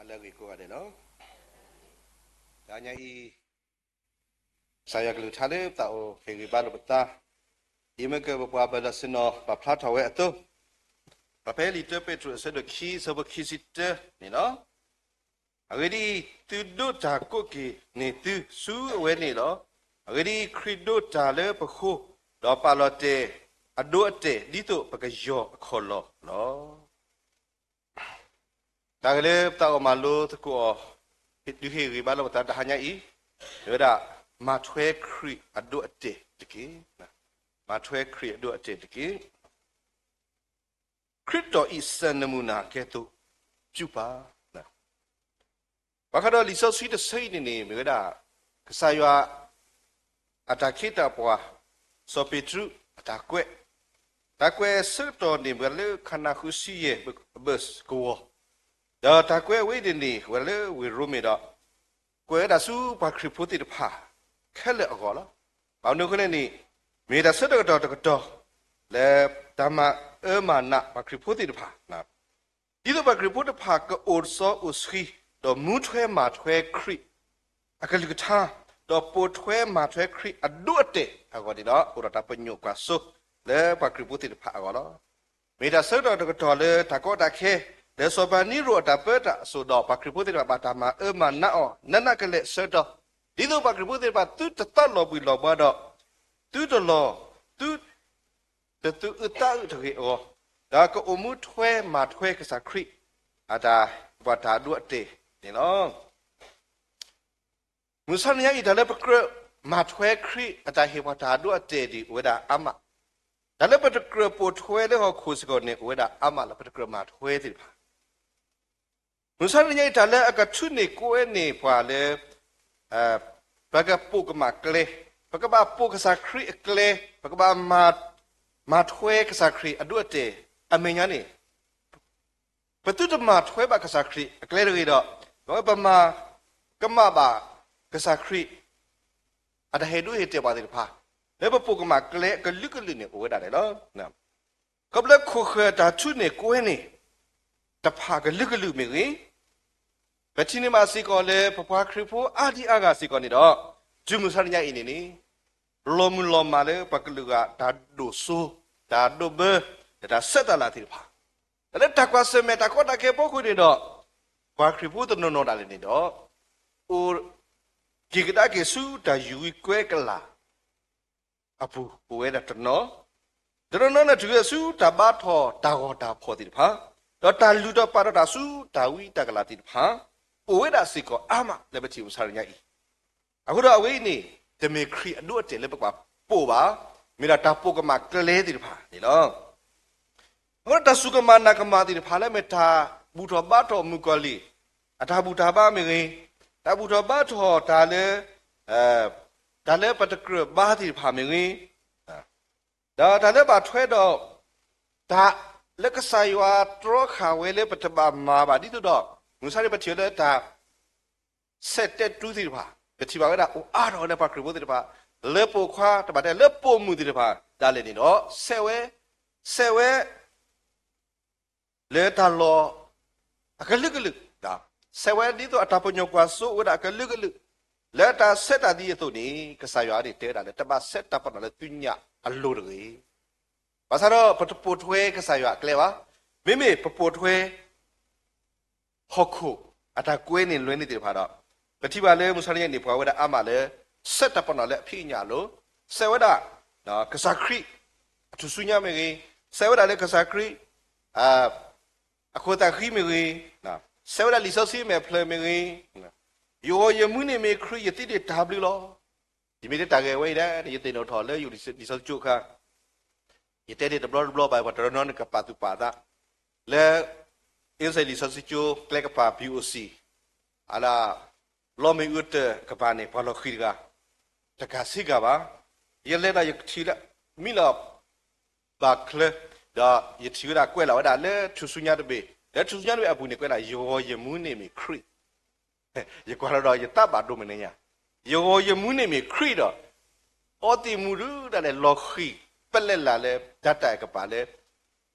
အလၢအဂ့ၤကိးဂၤဒဲးလီၤ. တဟါညါအံၤ ကစၢ်ယွၤကလုၢ်ကထါလၢပသးအိၣ်ဟ့ၣ်ဂံၢ်ဘါလိာ်ပသး, ယမ့ၢ်ကပပှၤဘၢၣ်လီၢ်ဆ့ၣ်နီၤ ပာ်ဖျါထီၣ်ဝဲအသိး, ပဖဲလံာ်တၢပ့းတရူးအဆၢဒိၣ်ခံ အဆၢဖိခံဆံတၢန့ၣ်လီၤ. အဂ့ၢ်ဒ်အံၤ, သုဒိးတၢ်ကိးက့ၤန့ၢ်သုဆူအဝဲန့ၣ်လီၤ. အဂ့ၢ်ဒ်အံၤ, ခရံာ်ဒိးတၢ်လၢပဃိ, ဒီးပာ်လီၤတဲာ်အဒိအတဲာ် ဒ်သိးပကယီၤအခီၣ်လီၢ်လီၤ. တၢ်ဂ့ၢ်လၢပသးအိၣ်မၤလိသကိးအီၤ, ဒုးဟ့ၣ်ဂံၢ်ဘါလိာ်ပသးတဟါညါအံၤ, မ့ၢ်ဝဲဒၣ် မၤထွဲခရံာ်အဒိအတဲာ်တက့ၢ်. မၤထွဲခရံာ်အဒိအတဲာ်တက့ၢ်. ခရစ်တော်၏ စံနမူနာကဲ့သို့ ပြုပါ. ဘၣ်ဃးဒီးလံာ်စီဆှံတဆၢအံၤန့ၣ်န့ၣ် မ့ၢ်ဝဲဒၣ် ကစၢ်ယွၤ အတၢ်ခ့တၢ်ပှၤ, စီၤပ့းတရူးအတၢ်ကွဲး, တၢ်ကွဲးဆၢကတီၢ်န့ၣ် မ့ၢ်ဝဲဒၣ်လၢခါနၤဃုဆံယဲၢ်ဘၢၣ်စၢၤကဝီၤ, ဒီးတၢ်ကွဲးဝဲအံၤန့ၣ်န့ၣ် ဝဲဒၣ်လၢဝ့ၢ်ရိမ့ၤဒီး ကွဲးဝဲဒၣ်ဆူပှၤခရံာ်ဖိသ့ၣ်တဖၣ်ခဲလၢာ်အဂီၢ်လီၤ. ဘၣ်မနုၤအဃိလဲၣ်န့ၣ်, မ့ၢ်တၢ်ဆၢကတီၢ်တကတီၢ် လၢတၢ်မၤအၢမၤနးပှၤခရံာ်ဖိသ့ၣ်တဖၣ်, ဒ်သိးပှၤခရံာ်ဖိတဖၣ်ကအိၣ်စီအိၣ်ဆှံ, ဒီးမူထွဲမၤထွဲခရံာ်အကလုၢ်ကထါ, ဒီးပိာ်ထွဲမၤထွဲခရံာ်အဒိအတဲာ်အဂီၢ်န့ၣ်ဒီး အိၣ်ဒီးတၢ်ပညိၣ်ကွၢ်စိလၢပှၤခရံာ်ဖိသ့ၣ်တဖၣ်အဂီၢ်လီၤ. မ့ၢ်တၢ်ဆၢကတီၢ်တကတီၢ်လၢတၢ်ကီတၢ်ခဲ, လၢစီၤပၤနံရိၣ်အတၢ်ပၢတၢ်အစိၣ်ဒီး ပှၤခရံာ်ဖိသ့ၣ်တဖၣ်ဘၣ်တၢ်မၤအၢမၤနးအီၤ နးနးကလဲာ်အဆၢကတီၢ်, ဒ်သိးပှၤခရံာ်ဖိသ့ၣ်တဖၣ်သုတသးလီၤဘှံးလီၤဘှါဒီး သုတလီၤ, သု တသုအုးသးအုးတဂ့ၤအဂီၢ်, ဒီးကအိၣ်မူထွဲမၤထွဲကစၢ်ခရံာ် အတၢ်ဟ့ၣ်ပှၤတၢ်အဒိအတဲာ်န့ၣ်လီၤ. မုၢ်ဆါတနံၤညါအံၤ တၢ်လၢပကြၢးမၤထွဲခရံာ် အတၢ်ဟ့ၣ်ပှၤတၢ်အဒိအတဲာ်ဒံး အိၣ်ဝဲဒၣ်အါမး, တၢ်လၢပတကြၢးပိာ်ထွဲလၢဟီၣ်ခိၣ်စ့ၢ်ကီးန့ၣ် အိၣ်ဝဲဒၣ်အါမးလၢပတကြၢးမၤထွဲသ့ၣ်တဖၣ် မုၢ်ဆါတနံၤညါအံၤ တၢ်လၢအကထုးန့ၢ်ကိးဝဲန့ၢ်ပှၤလၢ ပကပိာ်ကမၣ်ကျဲ, ပကဘၣ်ပိာ်ကစၢ်ခရံာ်အကျဲ, ပကဘၣ်မၤ, မၤထွဲကစၢ်ခရံာ်အဒိအတဲာ်အမဲာ်ညါန့ၣ်, ပသုတမၤထွဲဘၣ်ကစၢ်ခရံာ်အကျဲတဂ့ၤဒီး, ပမၤကမၣ်ဘၣ်ကစၢ်ခရံာ် အတၢ်ဟ့ၣ်ဒိဟ့ၣ်တဲာ်ပှၤသ့ၣ်တဖၣ်, လၢပပိာ်ကမၣ်ကျဲအကလုာ်ကလုာ်န့ၣ် အိၣ်ဝဲဒၣ်န့ၣ်လီၤ. ခီဖျိခိၣ်ဃၢၤတၢ်ထုးန့ၢ်ကိးဝဲန့ၣ် တဖၣ်ကလုာ်ကလုာ်မ့ၢ်ဂ့ၤ, ပထံၣ်န့ၢ်ဘၣ်စ့ၢ်ကီးလၢ ပပှၤခရံာ်ဖိအါဒံအါဂၤစ့ၢ်ကီးန့ၣ်ဒီး, တုၤမုၢ်ဆါတနံၤညါအံၤန့ၣ်န့ၣ်, လီၤမုၢ်လီၤမၢ်လၢပကလုာ်ဂၤ တၢ်ဒိၣ်စိ, တၢ်ဒိၣ်ဘၢ, ဒီးတၢ်ဆဲးတၢ်လၤသ့ၣ်တဖၣ်, တၢ်လၢတၢ်ကွၢ်ဆၢၣ်မဲာ်တၢ်ကီတၢ်ခဲအဖီခိၣ်န့ၣ်ဒီး, ပှၤခရံာ်ဖိတနီၤနီၤဒၣ်လဲာ်န့ၣ်ဒီး, အိၣ် က့ၤကဒါက့ၤဆူတၢ်ယုၢ်ဝံကွဲကလာ် အပူၤအိၣ်ဝဲဒၣ်တနီၤ, တနီၤနီၤန့ၣ်တုၤဝဲဆူတၢ်ဘါထီၣ်တၢ်ဂီၤတၢ်ဖီၣ်သ့ၣ်တဖၣ်, ဒီးတၢ်လုၢ်ထီၣ်ပာ်ထီၣ်တၢ်ဆူတၢ်ဝံတၢ်ကလၤသ့ၣ်တဖၣ်, အိၣ်ဝဲဒၣ်စ့ၢ်ကီးအါမးလၢပထံၣ်မုၢ်ဆါတနံၤညါအံၤ, အဃိဒီးအဝဲအံၤန့ၣ် တမ့ၢ်ခရံာ်အဒိအတဲာ်လၢပကဘၣ်ပိာ်ဘၣ်, မ့ၢ်ဒၣ်တၢ်ပိာ်ကမၣ်ကျဲသ့ၣ်တဖၣ်န့ၣ်လီၤ. အဃိဒီးတၢ်စူၢ်ကမၣ်နာ်ကမၣ်သ့ၣ်တဖၣ်လၢမ့ၢ်တၢ်ဘူၣ်ထီၣ်ဘါထီၣ်မုၣ်ကီၤလံၢ် အတၢ်ဘူၣ်တၢ်ဘါမ့ၢ်ဂ့ၤ, တၢ်ဘူၣ်ထီၣ်ဘါထီၣ်တၢ်လၢ တၢ်လၢပတကြၢးဘါသ့ၣ်တဖၣ်မ့ၢ်ဂ့ၤ, ဒီးတၢ်လၢဘၣ်ထွဲဒီး တၢ်လၢကစၢ်ယွၤတြီဃာ်ဝဲလၢပတဘၣ်မၤဘၣ်ဒ်သိးဒီး မုၢ်ဆါန့ၣ်ပထံၣ်ဝဲလၢတၢ် ဆဲးတဲတူသ့ၣ်တဖၣ်, ပထံၣ်ဘၣ်ဝဲဒၣ်အိၣ်အါထီၣ်ဝဲလၢပှၤခရံာ်ဖိသ့ၣ်တဖၣ်, လၢပိာ်ခွါတဘၣ်တဲလၢပိာ်မုၣ်သ့ၣ်တဖၣ်ဒၣ်လဲာ်န့ၣ်ဒီး, ဆဲးဝဲ, ဆဲးဝဲ လၢတၢ်လီၢ်အကလုာ်ကလုာ်, ဆဲးဝဲဒ်သိးအတၢ်ပညိၣ်ကွၢ်စိအိၣ်ဝဲဒၣ်အကလုာ်ကလုာ်, လၢတၢ်ဆဲးတၢ်သံအသိးန့ၣ် ကစၢ်ယွၤန့ၣ်တဲဝဲဒၣ်လၢ တဘၣ်ဆဲးတၢ်ပနီၣ်လၢသုညၣ်အလိၤတဂ့ၤ. ဘၣ်ဆၣ်ဒီးပတပိာ်ထွဲကစၢ်ယွၤအကျဲဘၣ်, မ့မ့ၢ်ပပိာ်ထွဲ ဟီၣ်ခိၣ်အတၢ်ကွဲန့ၢ်လွဲန့ၢ်သ့ၣ်တဖၣ်ဒီး, ပထံၣ်ဘၣ်လၢမုၢ်ဆါတနံၤညါအံၤန့ၣ် ပှၤဝဲဒၣ်အါမးလၢ ဆဲးတၢ်ပနီၣ်လၢအဖံးအညၣ်အလိၤ, ဆဲးဝဲဒၣ် ကစၢ်ခရံာ်အထူၣ်စုညါမ့ၢ်ဂ့ၤ, ဆဲးဝဲဒၣ်လၢကစၢ်ခရံာ် အခိၣ်သးဃံမ့ၢ်ဂ့ၤ, ဆဲးဝဲဒၣ်လံာ်စီဆှံအမဲာ်ဖျၢၣ်မ့ၢ်ဂ့ၤ, ယဂီၢ်ယမူန့ၣ်မ့ၢ်ခရံာ်ယသံန့ၣ်တၢ်ဘျုးလီၤ. ယမ့ၢ်တဲတၢ်ဂ့ၢ်ဝဲအံၤဒၣ် ယသ့ၣ်နီၣ်ထီၣ်လၢယလံာ်စီဆှံကၠိအခါ, ယတဲန့ၣ်တဘျီတဘျီဘၣ် ပှၤတနီၤနီၤန့ၣ်ကပာ်သူၣ်ပာ်သး, လၢ အ့စဲးလံာ်စီဆှံကၠိကျဲကပၤ ပီအိၣ်စံၣ်, အလၢ လီမ့ၣ်အူတၢၢ်ကပၤန့ၣ် ပှၤလီၤဃံၤတဂၤ, တကးဆံးကၤဘၣ်, ယလဲၤဒီးယထံၣ်လၢ မံလီၤ ဘၣ်ချၢ, ဒီးယထံၣ်ဝဲဒၣ်ကွဲးလီၤဝဲဒၣ်လၢထူၣ်စုညါတဘ့ၣ်, လၢထူၣ်စုညါတဘ့ၣ်အပူၤန့ၣ် ကွဲးဒၣ် ယဂီၢ်ယမူန့ၣ်မ့ၢ်ခရံာ် ယကွၢ်လီၤဒီးယသးဘၣ်ဒိမုၢ်နံၤညါ, ယဂီၢ်ယမူန့ၣ်မ့ၢ်ခရံာ်ဒီး, အီသံးမူဒုးဒၣ်လဲာ်လီၤဃံၤ ပလဲၣ်လၢ်လၢ ဓာတ်တိုင် ကပၤလၢ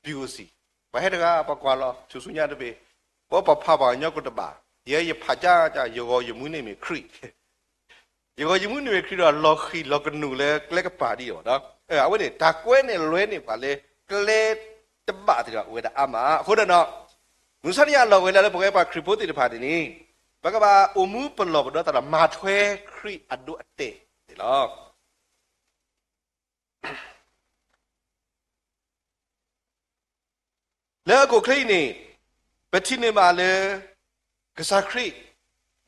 ပီအိၣ်စံၣ်, ပှၤဟဲတဂၤ ပှၤကွၢ်လီၤ ထူၣ်စုညါတဘ့ၣ်, ပှၤပဖးပှၤကညီကိးတဘ့ၣ်, ယဲယဖးကၢ်ကၢ် ယဂီၢ်ယမူန့ၣ်မ့ၢ်ခရံာ်, ယဂီၢ်ယမူန့ၣ်မ့ၢ်ခရံာ်ဒီး လီၤဃံၤလီၤကနူာ်လၢကျဲကပၤဒ်အံၤလီၤ. အဝဲန့ၣ် တၢ်ကွဲးန့ၣ်လွဲန့ၢ်ပှၤလၢ ကျဲတဘၣ်သ့ၣ်တဖၣ်အိၣ်ဝဲဒၣ်အါမး. အဃိဒီး မုၢ်ဆါတနံၤအလီၢ်ဝဲလၢ လၢပဝဲပှၤခရံာ်ဖိသ့ၣ်တဖၣ်န့ၣ်န့ၣ် ပကဘၣ်အိၣ်မူပလီၢ်ပဒီသးဒီး မၤထွဲခရံာ်အဒိအတဲာ်န့ၣ်လီၤ. လၢဟီၣ်ခိၣ်ချၢအံၤန့ၣ် ပထံၣ်န့ၢ်ဘၣ်လၢ ကစၢ်ခရံာ်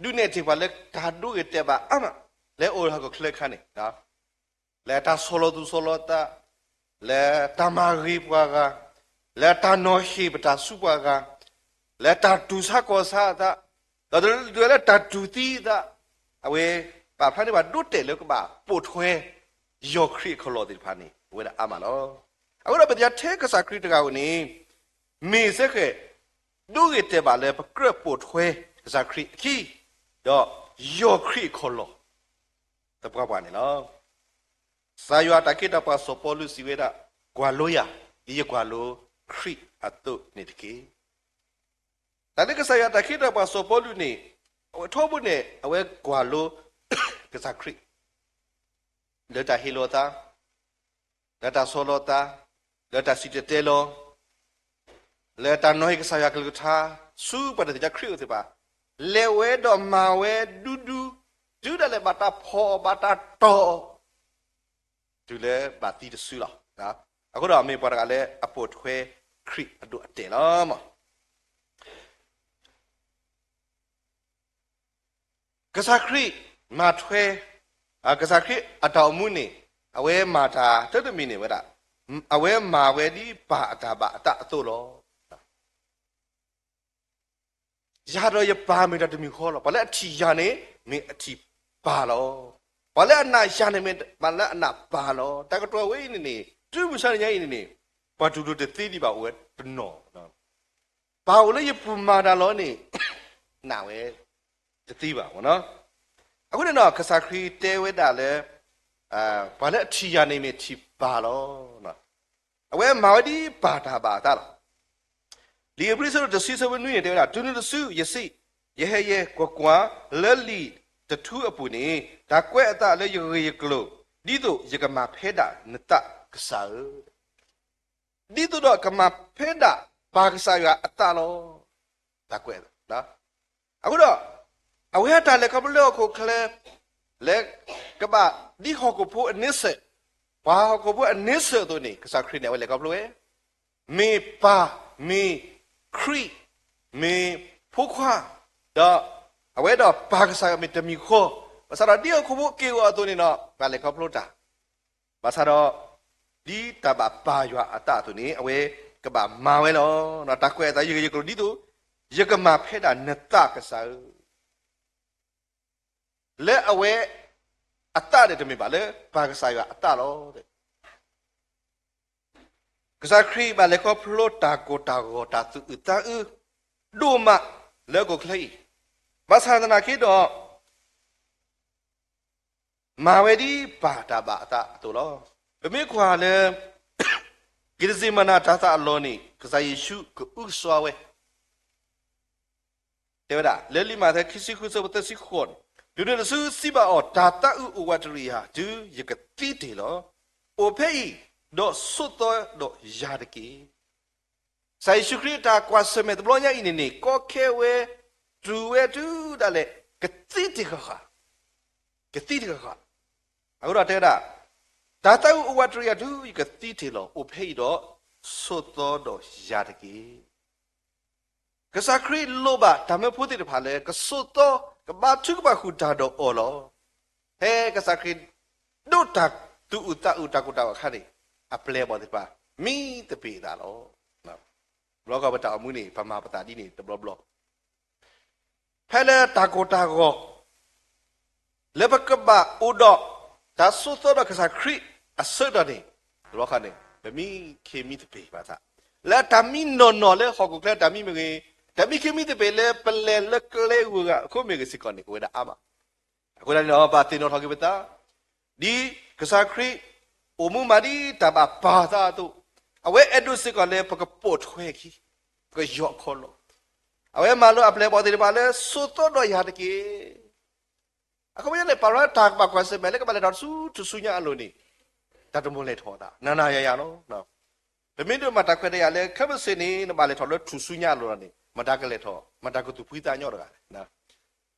ဒုးနဲၣ်တ့ၢ်ပှၤလၢတၢ်ဒိဂ့ၤတဲာ်ဘၣ်အါမး လၢအိၣ်ဟီၣ်ခိၣ်ချၢအခါန့ၣ်, လၢတၢ်ဆီၣ်လီၤသူၣ်ဆီၣ်လီၤသး, လၢတၢ်မၤဂ့ၤပှၤဂၤ, လၢတၢ်နီၤဟ့ၣ်ပတၢ်ဆူပှၤဂၤ, လၢတၢ်တူၢ်ဆါကီၢ်ဆါအသး, ဒီးတုၤလၢတၢ်တူၢ်သံအသး, အဝဲ ပာ်ဖျါန့ၢ်ဘၣ်ဒိတဲာ်လၢကဘၣ်ပိာ်ထွဲ ယီၢ်ခရံာ်အကလီၢ်သ့ၣ်တဖၣ်န့ၣ် အိၣ်ဝဲဒၣ်အါမးလီၤ. အဃိဒီးပသ့ၣ်ညါထဲကစၢ်ခရံာ်တဂၤဧိၤန့ၣ် မ့ၢ်စ့ၢ်ကီး ဒိဂ့ၤတဲာ်ဘၣ်လၢပကြၢးပိာ်ထွဲကစၢ်ခရံာ်အခံ, ဒီးယီၢ်ခရံာ်အကလီၢ် သပှၢ်ပှၢ်န့ၣ်လီၤ. ကစၢ်ယွၤအတၢ်ခ့တၢ်ပှၤစီၤပီလူးစံးဝဲဒၣ်, ကွၢ်လိယၤ, ဒ်ယကွၢ်လိခရံာ်အသိးန့ၣ်တက့ၢ်. တၢ်လၢကစၢ်ယွၤအတၢ်ခ့တၢ်ပှၤစီၤပီလူးန့ၣ် အဝဲထီဘိန့ၣ် အဝဲကွၢ်လိ ကစၢ်ခရံာ် လၢတၢ်ဟ့ၣ်လီၤသး, လၢတၢ်ဆီၣ်လီၤသး, လၢတၢ်စံၣ်တဲၤတဲလီၤ, လၢတၢ်နီၤဟ့ၣ်ကစၢ်ယွၤကလုၢ်ကထါ ဆူပှၤတသ့ၣ်ညါခရံာ်အအိၣ်သ့ၣ်တဖၣ်, လဲၤဝဲဒီးမၤဝဲဒူဒူ, တုၤဒၣ်လဲာ်ဘၣ်တၢ်ဖီၣ်အီၤ ဘၣ်တၢ်တီၢ်အီၤ တုၤလၢဘၣ်သံတစုလီၤ. အဃိဒီးမ့ၢ်ပှၤတဂၤလၢအပိာ်ထွဲခရံာ်အဒိအတဲာ်လီၤ. ကစၢ်ခရံာ်မၤထွဲ, ကစၢ်ခရံာ်အတၢ်အိၣ်မူန့ၣ် အဝဲမၤတၢ်တၢ်တမံၤန့ၣ်ဝဲဒၣ်, အဝဲမၤဝဲဒ်ပၢ်အတၢ်ဘၣ်အသးအသိးလီၤ. ယၤဒီးယပၢ်မ့ၢ်တၢ်တမံၤဃီလီၤ. ပှၤလၢအထံၣ်ယၤန့ၣ် မ့ၢ်အထံၣ်ပၢ်လီၤ. ပှၤလၢအနာ်ယၤန့ၣ် မ့ၢ်ပှၤလၢအနာ်ပၢ်လီၤ. တၢ်ကတိၤဝဲအံၤန့ၣ်န့ၣ် တုၤမုၢ်ဆါတနံၤညါအံၤန့ၣ်န့ၣ် ပှၤတူၢ်လိာ်တသ့ဒံးဘၣ်အိၣ်ဝဲတနီၤ ပၢ်အိၣ်လၢယပူၤမၤတၢ်လီၤန့ၣ် နာ်ဝဲတသ့ဘၣ်. အဃိန့ၣ်ဒီး ကစၢ်ခရံာ်တဲဝဲဒၣ်လၢ ပှၤလၢအထံၣ်ယၤန့ၣ်မ့ၢ်ထံၣ်ပၢ်လီၤ. အဝဲမၤဝဲဒ်ပၢ်တၢ်ဘၣ်အသးလီၤ. လံာ်ဧ့ၤဘြံၤအဆၢဒိၣ်တဆံ အဆၢဖိနွံန့ၣ် တဲဝဲဒၣ်, တုၤနုၤတစုယစံး, ယဟဲယဲ, ကွၢ်ကွၢ်, လၢလံာ်တထူအပူၤန့ၣ် တၢ်ကွဲးအသးလၢယဂ့ၢ်ယကျိၤ, ဒ်သိးယကမၤဖဲဒၣ်နသးကစၢ်ဧၢ ဒ်သိးဒီးကမၤဖဲဒၣ်ပၢ်ကစၢ်ယွၤအသးလီၤ. တၢ်ကွဲး, အဃိဒီး အဝဲတၢ်လဲၤခီဖျိလၢဟီၣ်ခိၣ်ချၢ လၢကဘၣ်ဒ်ဟီၣ်ခိၣ်ဖိအန့ဆၢၣ်, ပှၤဟီၣ်ခိၣ်ဖိအန့ဆၢၣ်အသိးန့ၣ် ကစၢ်ခရံာ်န့ၣ် အဝဲလဲၤခီဖျိဝဲ မ့ၢ်ပၢ်, မ့ၢ်ခရံာ်, မ့ၢ်ဖိခွါ, ဒီးအဝဲဒီးပၢ်ကစၢ်ယွၤမ့ၢ်တမံၤဃီ, ဘၣ်ဆၣ်ဒီးဒ်ဟီၣ်ခိၣ်ဖိက့ၢ်ဂီၤအသိးန့ၣ်ဒီး ဘၣ်လဲၤခီဖျိတၢ်, ဘၣ်ဆၣ်ဒီး ဒ်တၢ်ဘၣ်ပၢ်ယွၤအသးအသိးန့ၣ် အဝဲကဘၣ်မၤဝဲလီၤ. တၢ်ကွဲးအသး ယဂ့ၢ်ယကျိၤဒ်သိး ယကမၤဖဲဒၣ်နသးကစၢ်ဧၢ လၢအဝဲအသးန့ၣ် တမ့ၢ်ဘၣ်လၢပၢ်ကစၢ်ယွၤအသးလီၤ. ကစၢ်ခရံာ်ဘၣ်လဲၤခီဖျိတၢ်ကိၢ်တၢ်ဂီၤ တၢ်သူၣ်အုးသးအုး ဒိၣ်မးလၢဟီၣ်ခိၣ်ချၢအံၤ, ဘၣ်ဆၣ်သနာ်က့ဒီး မၤဝဲဒ်ပၢ်တၢ်ဘၣ်အသးအသိးလီၤ. ပမ့ၢ်ကွၢ်လၢ က့းသ့မနၤတၤသၣ်အလီၢ်န့ၣ် ကစၢ်ယ့ၣ်ၡူးကအုကစွါဝဲ တဲဝဲဒၣ် လၢလံာ်မးသဲ ခံဆံဃု အဆၢဖိသၢဆံဃိးန့ၣ်, တုၤနုၤတစုစံးဘၣ်အီၤ, တၤသၣ်အုးအိၣ်ဝးတရံးယၤ တုၤယကသံတ့ၢ်လီၤ. အိၣ်ဖဲအံၤ, ဒီးဆိးသီဒီးယၤတက့ၢ်. ကစၢ်ယ့ၣ်ၡူးခရံာ်အတၢ်ကွၢ်ဆၢၣ်မဲာ်တဘျီညါအံၤန့ၣ်န့ၣ် ကီခဲဝဲ, တူၢ်ဝဲတုၤဒၣ်လဲာ် ကသံတ့ၢ်ဃၣ်ဃၣ်, ကသံတ့ၢ်ဃၣ်ဃၣ်. အဃိဒီးတဲဝဲဒၣ်, တၤသၣ်အုးအိၣ်ဝးတရံးယၤ တုၤယကသံတ့ၢ်လီၤ. အိၣ်ဖဲအံၤဒီး ဆိးသီဒီးယၤတက့ၢ်. ကစၢ်ခရံာ်လိၣ်ဘၣ်တၢ်မၢဖိသ့ၣ်တဖၣ်လၢ ကဆိးသီ ကဘါထုကဖၣ်ဃုာ်တၢ်ဒီးအီၤလီၤ. ဖဲကစၢ်ခရံာ် ဒိးတၢ်သူၣ်အုးသးအုးတၢ်ကိၢ်တၢ်ဂီၤအခါန့ၣ် အပျဲၢ်အဘီၣ်သ့ၣ်တဖၣ် မံသပ့ၤအသးလီၤ. ဘျီဃီပတၢ်အိၣ်မူန့ၣ် ပမၤပသးဒ်န့ၣ်တဘျီဘျီ ဖဲလၢတၢ်ကိၢ်တၢ်ဂီၤ လၢပကဘၣ်အိၣ်ဒီး တၢ်ဆိးသီဒီးကစၢ်ခရံာ်အဆၢကတီၢ်န့ၣ်, တဘျီဃီန့ၣ် ပမံခ့မံသပ့ၤဘၣ်သး, လၢတၢ်မံနီၢ်နီၢ်လၢဟီၣ်ခိၣ်ချၢတၢ်မံမ့ၢ်ဂ့ၤ, တၢ်မံခ့မံသပ့ၤလၢပလဲၤလၢကျဲဂုၤဂၤအဃိမ့ၢ်ဂ့ၤစ့ၢ်ကီးန့ၣ် အိၣ်ဝဲဒၣ်အါမး. အဃိသတးန့ၣ်ဒီး ဘၣ်သ့ၣ်နီၣ်ထီၣ်က့ၤပသး, ဒ်ကစၢ်ခရံာ် အိၣ်မူမၤဒ်တၢ်ဘၣ်ပၢ်သးအသိး, အဝဲအဲၣ်ဒိးစ့ၢ်ကီးလၢပကပိာ်ထွဲအခံ, ပကယီၢ်အခီလီၤ. အဝဲမၤလိအပျဲၢ်အဘီၣ်သ့ၣ်တဖၣ်လၢ ဆိးသီဒီးယၤတက့ၢ်. အခီပညီန့ၣ် ပာ်လီၤတၢ်ကဘၣ်ကွၢ်ဆၢၣ်မဲာ်လၢကဘၣ်လဲၤထီၣ်ဆူထူၣ်စုညါအလိၤန့ၣ် တၢ်တမိၣ်လဲၤထီၣ်အသး နၤနၤယၤယၤလီၤ. ပမ့ၢ်ဒိးမၤတၢ်ခွဲးတၢ်ယာ်လၢ ခဲမုၢ်ဆ့ၣ်န့ၣ် နဘၣ်လဲၤထီၣ်လၢထူၣ်စုညါအလိၤလီၤန့ၣ် မတၤကလဲၤထီၣ် မတၤကသူၣ်ဖှံသးညီတဂၤလဲၣ်.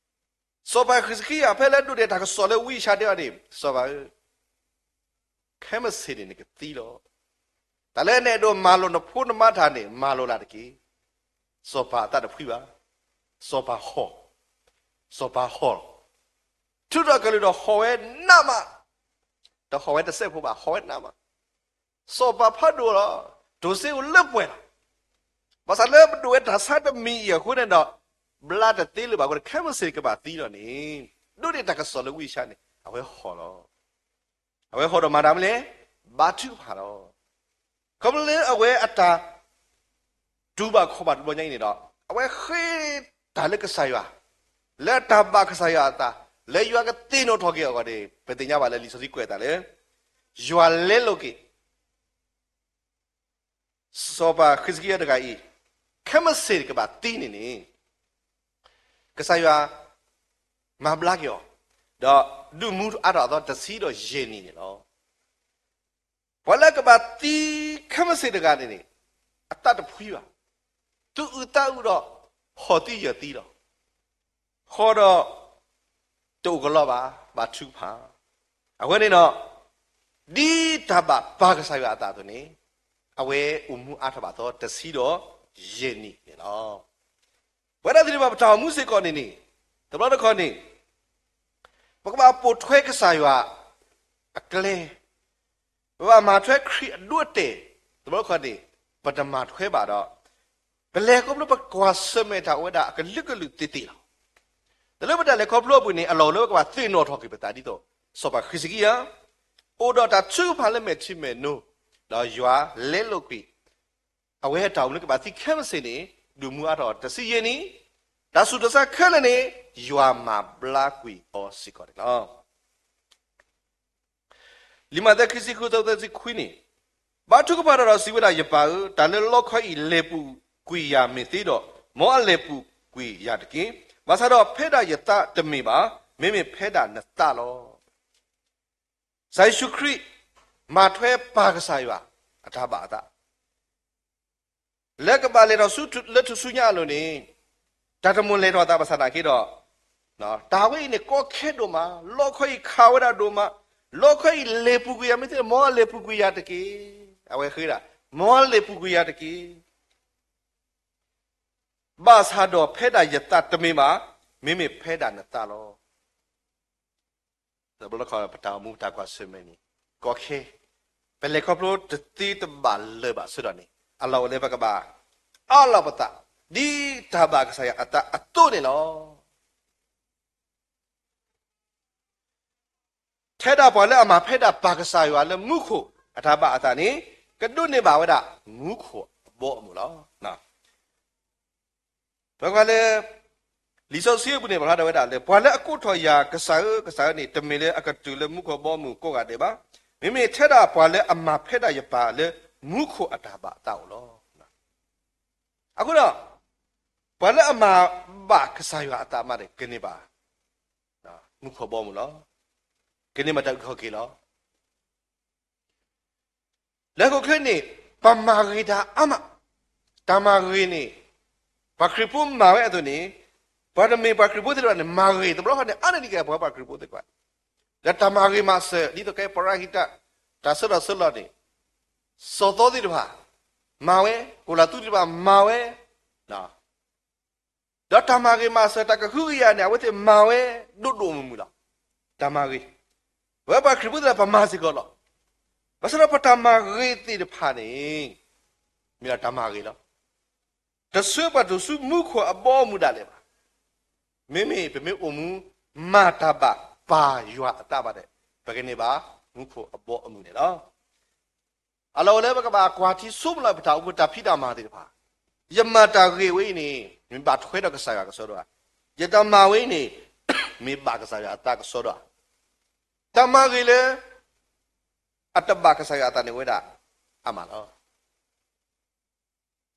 စီၤပၤဃံးစကံယၤ ဖဲလၢဒိးန့ၢ်တၢ်ကစီၣ်လၢဝံအၤၡါယၤတဲအီၤန့ၣ်, စီၤပၤဧၢ, ခဲမုၢ်ဆ့ၣ်န့ၣ်နကသံလီၤ. တၢ်လၢနအဲၣ်ဒိးမၤလိာ်နဖိနမါတၢ်န့ၣ် မၤလိာ်လၢ်တက့ၢ်. စီၤပၤအသးတဖှံဘၣ်. စီၤပၤဟီၣ်, စီၤပၤဟီၣ်, ထုးထီၣ်ကလုၢ်ဒီးဟီၣ်ဝဲနးမး, တဟီၣ်ဝဲတစဲးဖိဘၣ်, ဟီၣ်ဝဲနးမး. စီၤပၤဖးဒိၣ်လီၤ, တိၢ်စ့အိၣ်လၢပှဲၤလီၤ. ဘၣ်ဆၣ်လၢပဒိၣ်ဝဲတၢ်ဆါတမံၤအံၤအဃိန့ၣ်ဒီး ဘျါတသ့လၢၤဘၣ်အဃိန့ၣ် ခဲမုၢ်ဆ့ၣ်ကဘၣ်သံလီၤန့ၣ်, ဒိးန့ၢ်တၢ်ကစီၣ်လၢဝံအၤၡါန့ၣ် အဝဲဟီၣ်လီၤ. အဝဲဟီၣ်ဒီးမၤတၢ်မနုၤလဲၣ်, ဘါထုကဖၣ်လီၤ. ခီဖျိလၢအဝဲအတၢ်တူၢ်ဘၣ်ခီၣ်ဘၣ်တဘျီညါအံၤန့ၣ်ဒီး အဝဲဃ့တၢ်လၢကစၢ်ယွၤ, လၢတၢ်ဘၣ်ကစၢ်ယွၤအသး, လၢယွၤကသ့ၣ်နီၣ်ထီၣ်က့ၤအဂီၢ်န့ၣ် ပသ့ၣ်ညါဘၣ်လၢလံာ်စီဆှံကွဲးအသးလၢ ယွၤလဲလိာ်က့ၤ စီၤပၤဃံးစကံယၤတဂၤအံၤ ခဲမုၢ်ဆ့ၣ်ကဘၣ်သံန့ၣ်န့ၣ် ကစၢ်ယွၤမၤဘျါက့ၤအီၤ, ဒီးဒုးမူအါထီၣ်အသီတဆံဒီးယဲၢ်နံၣ်န့ၣ်လီၤ. ပှၤလၢကဘၣ်သံခဲမုၢ်ဆ့ၣ်တဂၤန့ၣ်န့ၣ် အသးတဖှံဘၣ်, သူၣ်အုးသးအုးဒီး ဟီၣ်သံယၢၢ်သံလီၤ. ဃီဒီး တအိၣ်ကလီဘၣ်, ဘၣ်ထုကဖၣ်. အဝဲန့ၣ်ဒီး ဒ်တၢ်ဘၣ်ပၢ်ကစၢ်ယွၤအသးအသိးန့ၣ် အဝဲအိၣ်မူအါထီၣ်ဘၣ်သီတဆံဒီးယဲၢ်နံၣ်န့ၣ်လီၤ. ပဝဲဒၣ်သ့ၣ်တဖၣ်ပတၢ်အိၣ်မူစ့ၢ်ကီးန့ၣ်န့ၣ် တဘျီတခီၣ်န့ၣ် ပကဘၣ်ပိာ်ထွဲကစၢ်ယွၤအကျဲ, ပဘၣ်မၤထွဲခရံာ်အဒိအတဲာ်, တဘျီတခီၣ်န့ၣ် ပတမၤထွဲဘၣ်ဒီး ပလဲၤခီဖျိပကွၢ်ဆၢၣ်မဲာ်တၢ်အိၣ်ဝဲဒၣ်အကလုာ်ကလုာ်သ့ၣ်သ့ၣ်လီၤ. တၢ်လၢပတၢ်လဲၤခီဖျိအပူၤန့ၣ် အလီၢ်အိၣ်လၢပကဘၣ်သ့ၣ်နီၣ်ထီၣ်က့ၤပသးဒ်သိး စီၤပၤဃံးစကံယၤ အိၣ်ဒီးတၢ်ထုကဖၣ်လၢမဲာ်ထံမဲာ်နိ, ဒီးယွၤလဲလိာ်ကွံာ် အဝဲတၢ်အိၣ်မူလၢကဘၣ်သံခဲမုၢ်ဆ့ၣ်န့ၣ် ဒုးမူအါထီၣ်တဆံယဲၢ်နံၣ်, တၢ်ဆူးတၢ်ဆါခဲလၢာ်န့ၣ် ယွၤမၤဘျါကွံာ်အီၤစ့ၢ်ကီးန့ၣ်လီၤ. လံာ်မးသဲ ခံဆံဃု သၢဆံခွံန့ၣ်, ဘါထုကဖၣ်တၢ်ဒီးစံးဝဲဒၣ်, ယပၢ်ဧၢ, တၢ်လၢလီခီအံၤလဲၤပူၤကွံာ်ယၤမ့ၢ်သ့ဒီး, မ်အလဲၤပူၤကွံာ်ယၤတက့ၢ်. ဘၣ်ဆၣ်ဒီးဖဲဒၣ်ယသးတမ့ၢ်ဘၣ်, မ့မ့ၢ်ဖဲဒၣ်နသးလီၤ. ကစၢ်ယ့ၣ်ၡူးခရံာ် မၤထွဲပၢ်ကစၢ်ယွၤအတၢ်ဘၣ်အသး လၢကဘၣ်လဲၤထီၣ်ဆူလၢထူၣ်စုညါအလိၤန့ၣ်, တၢ်တမိၣ်လဲၤထီၣ်အသးဘၣ်ဆၣ်သနာ်က့ဒီး, တၢ်ဝဲအံၤန့ၣ် ကီခဲဒိၣ်မး, လီခီအံၤခးဝဲဒၣ်ဒိၣ်မး, လီခီအံၤလဲၤပူၤကွံာ်ယၤမ့ၢ်သ့, မ်အလဲၤပူၤကွံာ်ယၤတက့ၢ်. အဝဲဃ့ဒၣ်, မ်အလဲၤပူၤကွံာ်ယၤတက့ၢ်. ဘၣ်ဆၣ်ဒီးဖဲဒၣ်ယသးတမ့ၢ်ဘၣ်, မ့မ့ၢ်ဖဲဒၣ်နသးလီၤ. တဘျီတခီၣ်ပတၢ်အိၣ်မူပတၢ်ကွၢ်ဆၢၣ်မဲာ်န့ၣ် ကီခဲ, ပလဲၤခီဖျိတသ့တဘၣ်လၢၤဘၣ်အဆၢကတီၢ်န့ၣ် အလီၢ်အိၣ်လၢပကဘၣ်အးလီၤပသး ဒ်တၢ်ဘၣ်ကစၢ်ယွၤအသးအသိးန့ၣ်လီၤ. ထဲဒၣ်ပှၤလၢအမၤဖဲဒၣ်ပၢ်ကစၢ်ယွၤလၢမူခိၣ်အတၢ်ဘၣ်အသးန့ၣ် ကဒိးန့ၢ်ဘၣ်ဝဲဒၣ်မူခိၣ်အဘီအမုၢ်လီၤ. ပကွၢ်လၢ လံာ်စီဆှံအပူၤန့ၣ် ပဖးဒၣ်ဝဲဒၣ်လၢ ပှၤလၢအကိးထီၣ်ယၤ ကစၢ်ဧၢ, ကစၢ်ဧၢန့ၣ် တမ့ၢ်လၢအကတုၤလၢမူခိၣ်အဘီအမုၢ်ကိးဂၤဒဲးဘၣ်. မ့မ့ၢ်ထဲဒၣ်ပှၤလၢအမၤဖဲဒၣ်ယပၢ်လၢမူခိၣ်အတၢ်ဘၣ်အသးအိၣ်လီၤ. အဃိဒီး ပှၤလၢအမၤဘၣ်ကစၢ်ယွၤအသးမးန့ၣ် ကန့ၢ်ဘၣ် မူခိၣ်အဘီအမုၢ်လီၤ. ကန့ၢ်ဘၣ်တၢ်အုၣ်က့ၤခီၣ်က့ၤလီၤ. လၢဟီၣ်ခိၣ်ချၢန့ၣ် ပမၤဂ့ၤတၢ်အါမး, တၢ်မၤဂ့ၤန့ၣ် ပှၤခရံာ်ဖိမၤဝဲအသိးန့ၣ် ပှၤတမ့ၢ်ပှၤခရံာ်ဖိသ့ၣ်တဖၣ်န့ၣ် မၤဂ့ၤတဘျီဃီန့ၣ် အါန့ၢ်ဒံးက့ၤပှၤ ပှၤခရံာ်ဖိသ့ၣ်တဖၣ်, ဒီးတၢ်မၤဂ့ၤမၤစၢၤ ဒ်သိးကဲပရၤဟံးတၢ် တၢ်ဆၢထီၣ်ဆၢလီၤန့ၣ် စီၤသီသ့ၣ်တဖၣ် မၤဝဲ, ကိၣ်လၤသူသ့ၣ်တဖၣ်မၤဝဲ ဒီးတၢ်မၤဂ့ၤမၤစၢၤ တၢ်ကဟုကယာ်န့ၣ် အဝဲသ့ၣ်မၤဝဲဒိၣ်ဒိၣ်မုၢ်မုၢ်လီၤ. တၢ်မၤဂ့ၤ, ပဝဲပှၤခရံာ်ဖိသ့ၣ်တဖၣ် ပမၤစ့ၢ်ကီးလီၤ. ဘၣ်ဆၣ်ဒီးပတၢ်မၤဂ့ၤသ့ၣ်တဖၣ်န့ၣ် မ့ၢ်ဒၣ်တၢ်မၤဂ့ၤလီၤ. တဆှၢပှၤတုၤဆူမူခိၣ်အဘီအမုၢ်ဒၣ်လဲာ်ဘၣ်. မ့မ့ၢ်ပမ့ၢ်အိၣ်မူ မၤတၢ်ဘၣ်ပၢ်ယွၤအသးဘၣ်ဒီး ပကန့ၢ်ဘၣ်မူခိၣ်အဘီအမုၢ်န့ၣ်လီၤ. အလီၢ်အိၣ်လၢပကဘၣ်ကွၢ်ထံဆိကမိၣ်လီၤ ပတၢ်အိၣ်မူတၢ်ဖံးတၢ်မၤသ့ၣ်တဖၣ်, ယမၤတၢ်ဂ့ၤဝဲအံၤန့ၣ် မ့ၢ်ဘၣ်ထွဲဒီးကစၢ်ယွၤကစီဒီဧါ, ယတၢ်မၤဝဲအံၤန့ၣ် မ့ၢ်ဘၣ်ကစၢ်ယွၤအသးကစီဒီဧါ, တၢ်မၤဂ့ၤလၢ အတဘၣ်ကစၢ်ယွၤအသးန့ၣ်ဝဲဒၣ် အါမးလီၤ.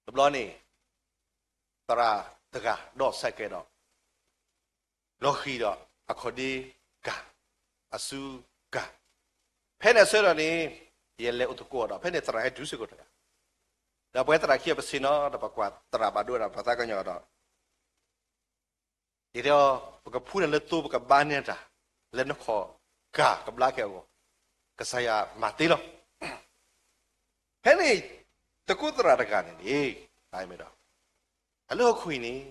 တဘျီန့ၣ် သရၣ် တဂၤ ဒီးစဲးကဲဒီး လီၤဃံၤဒီး အခီၣ်ဒ့ကၤ, အစုကၤ, ဖဲန့ၣ်အဆၢဒီးန့ၣ် ယလဲၤအိၣ်သကိးဒီး ဖဲန့ၣ်သရၣ်ဟဲတုၤစ့ၢ်ကီးတဂၤ, ဒီးပဝဲသရၣ်ခံဂၤပဆ့ၣ်နီၤ ဒီးပကွၢ်သရၣ်ဘၣ်ဒိဝဲဒၣ်ပှၤသးကညီၤဒီး ဒ်သိး ပကဖှူန့ၢ်လၢသိ ပကဘါန့ၢ်တၢ် လၢနခီၣ်ကၤကဘျါက့ၤအဂီၢ်, ကစၢ်ယွၤမၤသ့လီၤ. ဖဲန့ၣ် သကိးသရၣ်တဂၤန့ၣ်န့ၣ် ဒီး တၢ်လၢဟီၣ်ခိၣ်အံၤန့ၣ်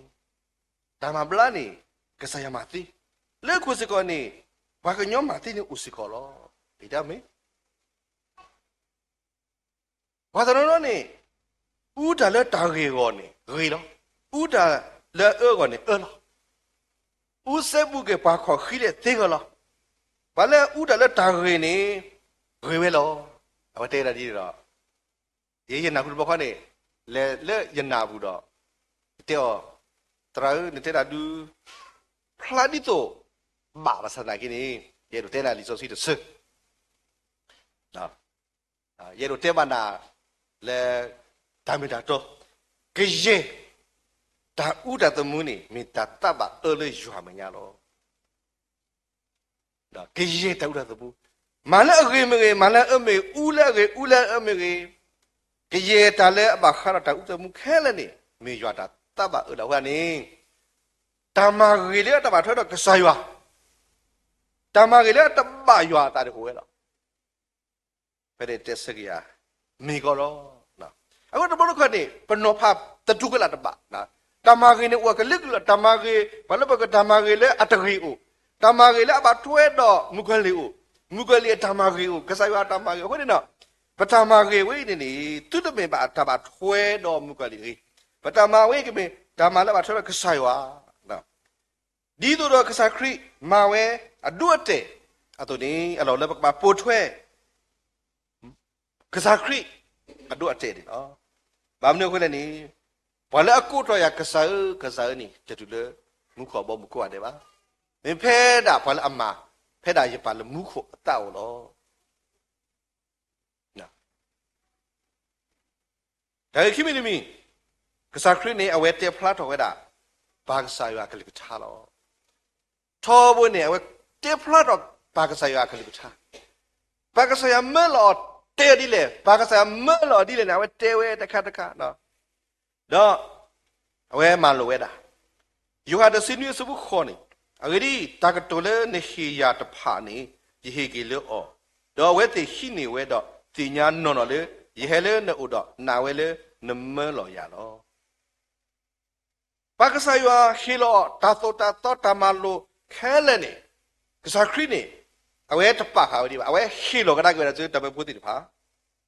တၢ်မၤဘျါန့ၣ် ကစၢ်ယွၤမၤသ့, လၢဟီၣ်ခိၣ်စ့ၢ်ကီးန့ၣ် ပှၤကညီမၤသ့န့ၣ်အိၣ်စ့ၢ်ကီးလီၤ. ဒ်တၢ်မ့ၢ် ပှၤတနီၤနီၤန့ၣ် အူတၢ်လၢတၢ်ဂ့ၤအဂီၢ်န့ၣ်ဂ့ၤလီၤ. အူတၢ်လၢအအၢအဂီၢ်န့ၣ်အၢလီၤ. အူစဲဘူးက့ၤပှၤခီၣ်ဃံးဒဲးသ့ဂၢၢ်လီၤ. ပှၤလၢအအူတၢ်လၢတၢ်ဂ့ၤန့ၣ် ဂ့ၤဝဲလီၤ. အဝဲတဲဝဲဒၣ်ဒ်န့ၣ်ဒီး ယဲယနၢ်ဟူတဘျီဃီန့ၣ် လဲၤလၢယနၢ်ပူၤဒီး ယတဲအီၤ, သရၣ်ဧၢ နတဲတၢ်ဒုး ဖျါဒ်သိး ဘၣ်ဘၣ်ဆၣ်သနာ်က့န့ၣ် ယအဲၣ်ဒိးတဲနၤလံာ်စီဆှံတဆၢ ယအဲၣ်ဒိးတဲဘၣ်နၤလၢ တၢ်မ့ၢ်တၢ်တီ, ကယဲၢ်တၢ်အူတၢ်သမူန့ၣ် မ့ၢ်တၢ်သးဘၣ်အၢလၢယွၤအမဲာ်ညါလီၤ. ကယဲၢ်တၢ်အူတၢ်သမူ, မၤလၢအဂ့ၤမ့ၢ်ဂ့ၤ, မၤလၢအအၢမ့ၢ်ဂ့ၤ, အူလၢအဂ့ၤ အူလၢအအၢမ့ၢ်ဂ့ၤ, ကယဲၢ်တၢ်လၢအဘၣ်ဃးဒီးတၢ်အူတၢ်သမူခဲလၢာ်န့ၣ် မ့ၢ်ယွၤတၢ်သးဘၣ်အၢလီၤ. အဃိန့ၣ် တၢ်မၤဂ့ၤလၢအတဘၣ်ထွဲဒီးကစၢ်ယွၤ, တၢ်မၤဂ့ၤလၢအတဘၣ်ယွၤအသးန့ၣ်အိၣ်ဝဲလီၤ. ဖဲန့ၣ်တဲဆၢက့ၤယၤ မ့ၢ်ကီးလီၤ. အဃိတဘျီတခီၣ်န့ၣ် ပနီၤဖးသတူၢ်ကလာ်တဘၣ်, တၢ်မၤဂ့ၤန့ၣ်အိၣ်အကလုာ်ကလုာ်လီၤ. တၢ်မၤဂ့ၤ ပှၤလၢပကတၢ်မၤဂ့ၤလၢအတဂ့ၤအိၣ်, တၢ်မၤဂ့ၤလၢအဘၣ်ထွဲဒီးမုၣ်ကီၤလံၢ်အိၣ်, မုၣ်ကီၤလံၢ်အတၢ်မၤဂ့ၤအိၣ်, ကစၢ်ယွၤအတၢ်မၤဂ့ၤအိၣ်. အဃိန့ၣ်ဒီး ပတၢ်မၤဂ့ၤဝဲအံၤန့ၣ်န့ၣ် သုတမ့ၢ်ဘၣ်တၢ်ဘၣ်ထွဲဒီးမုၣ်ကီၤလံၢ်တဂ့ၤ, ပတၢ်မၤဝဲအံၤကမ့ၢ်တၢ်မၤလၢအဘၣ်ထွဲဒီးကစၢ်ယွၤ ဒ်သိးဒီးကစၢ်ခရံာ်မၤဝဲအဒိအတဲာ်အသိးန့ၣ် အလီၢ်လၢပကဘၣ်ပိာ်ထွဲ ကစၢ်ခရံာ်အဒိအတဲာ်န့ၣ်လီၤ. ဘၣ်မနုၤအဃိလဲၣ်န့ၣ် ပှၤလၢအကိးထီၣ်ယၤ ကစၢ်ဧၢ ကစၢ်ဧၢန့ၣ် တတုၤလၢမူခိၣ်အဘီအမုၢ်ကိးဂၤဒဲးဘၣ်. မ့ၢ်ဖဲဒၣ်ပှၤလၢအမၤ ဖဲဒၣ်ယပၢ်လၢမူခိၣ်အသးအိၣ်လီၤ. တၢ်ဂ့ၢ်ခံမံၤတမံၤ, ကစၢ်ခရံာ်န့ၣ် အဝဲတဲဖျါထီၣ်ဝဲဒၣ် ပၢ်ကစၢ်ယွၤအကလုၢ်ကထါလီၤ. ထီဘိန့ၣ် အဝဲတဲဖျါထီၣ်ပၢ်ကစၢ်ယွၤအကလုၢ်ကထါ, ပၢ်ကစၢ်ယွၤမၢလီၤအီၤတဲဒ်လဲၣ်, ပၢ်ကစၢ်ယွၤမၢလီၤအီၤဒ်လဲၣ်န့ၣ် အဝဲတဲဝဲတခါတခါ ဒီး အဝဲမၤလိာ်ဝဲဒၣ် ယိၤဟၣ်တဆံနွံအဆၢဖိဃိးန့ၣ်, အဂ့ၢ်ဒ်အံၤ, တၢ်ကတိၤလၢနဟ့ၣ်ယၤတဖၣ်န့ၣ် ယဟ့ၣ်က့ၤလၢအီၤ, ဒီးအဝဲသ့ၣ်ဟံးန့ၢ်ဝဲဒီးသ့ၣ်ညါနီၢ်နီၢ်လၢ ယဟဲလၢနအိၣ်ဒီးနာ်ဝဲလၢနမၢလီၤယၤလီၤ. ပၢ်ကစၢ်ယွၤဟ့ၣ်လီၤတၢ်သိၣ်တၢ်သီတၢ်မၤလိာ်ခဲလၢာ်န့ၣ်, ကစၢ်ခရံာ်န့ၣ် အဝဲတပာ်ဃာ်ဝဲဒံးဘၣ်, အဝဲဟ့ၣ်လီၤကဒါက့ၤဝဲဒၣ်ဆူတၢ်မၢဖိသ့ၣ်တဖၣ်,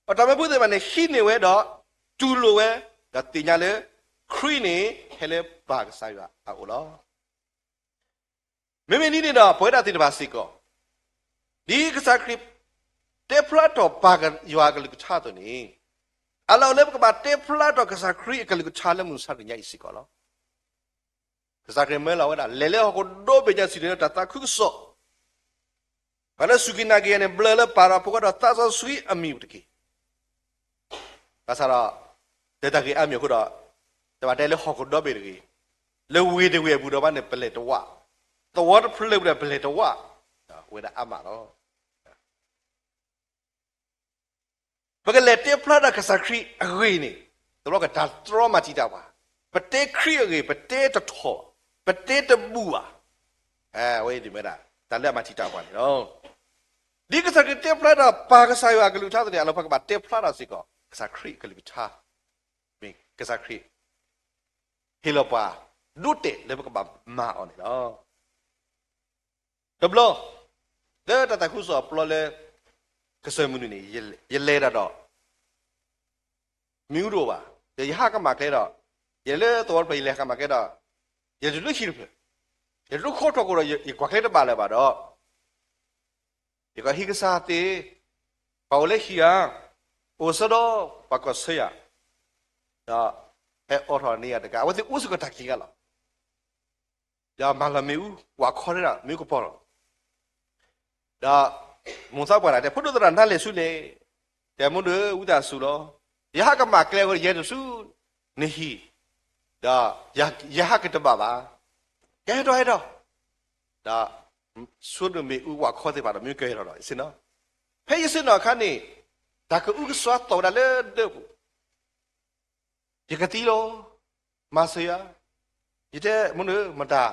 ဒီးတၢ်မၢဖိသ့ၣ်တဖၣ်န့ၣ် ဟံးန့ၢ်ဝဲဒီး တူၢ်လိာ်ဝဲ, ဒီးသ့ၣ်ညါလၢ ခရံာ်န့ၣ် ဟဲလၢပၢ်ကစၢ်ယွၤအအိၣ်လီၤ. မ့မ့ၢ်ဒ်န့ၣ်ဒီး ပဝဲဒၣ်သ့ၣ်တဖၣ်စ့ၢ်ကီး, ဒ်ကစၢ်ခရံာ် တဲဖျါထီၣ်ပၢ်ယွၤအကလုၢ်ကထါအသိးန့ၣ်, အလီၢ်အိၣ်လၢပကဘၣ်တဲဖျါထီၣ်ကစၢ်ခရံာ်အကလုၢ်ကထါလၢမုၢ်မဆါတနံၤညါအံၤစ့ၢ်ကီးလီၤ. ကစၢ်ခရံာ်မၢလီၤဝဲဒၣ် လဲၤလၢဟီၣ်ခိၣ်ဒီဘ့ၣ်ညါ စံၣ်တဲၤတဲလီၤတၢ်သးခုကစီၣ်, ပှၤလၢစူၢ်က့ၤနာ်က့ၤယၤန့ၣ် ဘျၢလၢပၢ်ဒီးဖိခွါဒီးသးစီဆှံအမံၤပူၤတက့ၢ်. ဘၣ်ဆၣ်ဒီး လၢတၢ်ဂ့ၢ်အါမံၤအဃိဒီး တဘၣ်တဲလၢဟီၣ်ခိၣ်ဒီဘ့ၣ်တဂ့ၤ, လၢဝ့ၢ်တဝ့ၢ်အပူၤဒီးဘၣ်န့ၣ် ပလဲၤတဝး, သဝီတဖျၢၣ်ပူၤဒီးပလဲၤတဝး, ဝဲဒၣ်အါမးလီၤ. ပကလဲၤတဲဖျါဒၣ်ကစၢ်ခရံာ်အဂ့ၢ်န့ၣ် တဘျီကတၢ်တြီမၤတံာ်တာ်ပှၤ, ပတဲခရံာ်အဂ့ၢ် ပတဲတထီၣ်, ပတဲတဘူၣ်ဘၣ်, အဝဲအံၤမ့ၢ်ဒၣ် တၢ်လၢအမၤတံာ်တာ်ပှၤန့ၣ်လီၤ. ဒ်ကစၢ်ခရံာ်တဲဖျါထီၣ်ပၢ်ကစၢ်ယွၤအကလုၢ်ကထါအသိးန့ၣ် အလီၢ်ပကဘၣ်တဲဖျါထီၣ်စ့ၢ်ကီး ကစၢ်ခရံာ်အကလုၢ်ကထါ, မ့ၢ်ကစၢ်ခရံာ် ဟ့ၣ်လီၤပှၤ ဒိတဲာ်လၢပကဘၣ်မၤအီၤန့ၣ်လီၤ. တဘျီ လၢတၢ်သးခုကစီၣ်အပျီလၢ ကစၢၢ်မုၢ်နုာ်န့ၣ် ယလဲၤတၢ်ဒီး မ့ၣ်အူတအိၣ်ဘၣ်, ဒီးယဟးကမၣ်ကျဲဒီး ယလဲၤလၢသဝီတဖျၢၣ် ယလဲၤဟးကမၣ်ကျဲဒီး ယလဲၤတုၤလၢဟံၣ်တဖျၢၣ်, ယလဲၤတုၤလၢဃီထီၣ်ခိၣ်ဒီး ယကွၢ်ကျဲတဘၣ်လၢၤဘၣ်ဒီး ယကွၢ်ဟံၣ်ကစၢ်သ့ၣ်, ပှၤအိၣ်လၢဟံၣ်ဧါ, အိၣ်ဆၢဒီးပှၤကီၢ်ဆၢယၤ, ဒီးဟဲအိးထီၣ်န့ၢ်ယၤတကး, အဝဲသ့ၣ်အိၣ်စ့ၢ်ကီးတၢ်ခံးဂၤလီၤ. ဒီးမၤလီၤမ့ၣ်အူ ဝးခီထဲဒၣ်မ့ၣ်အူကပီၤလီၤ. ဒီးမိၢ်သးပှၢ်တဂၤတဲ ဖိဒိၣ်သရၣ် နလဲၤဆူလဲၣ်, တဲ မိၢ်ဒိၣ်ဧၢ ဝံသးစူၤလီၤ, ယဟးကမၣ်ကျဲအဃိ ယဟဲတုၤဆူနဟံၣ်, ဒီး ဒီးယဟးကတဘၣ်ဘၣ်, ကဟဲထီၣ်ဟဲထီၣ်, ဒီးဆိဒိၣ်မ့ၣ်အူဝၣ်ခီသ့ၣ်တဖၣ်ဒီး မ့ၢ်ကဟဲထီၣ်ဒီး ယဆ့ၣ်နီၤ, ဖဲယဆ့ၣ်နီၤအခါန့ၣ် တၢ်ကအုကစွါသီၣ်ဝဲဒၣ်လၢဒၢးပူၤ ယကသံလီၤ, မၤစၢၤယၤ, ယတဲမုၢ်ဧၢ, မတၤ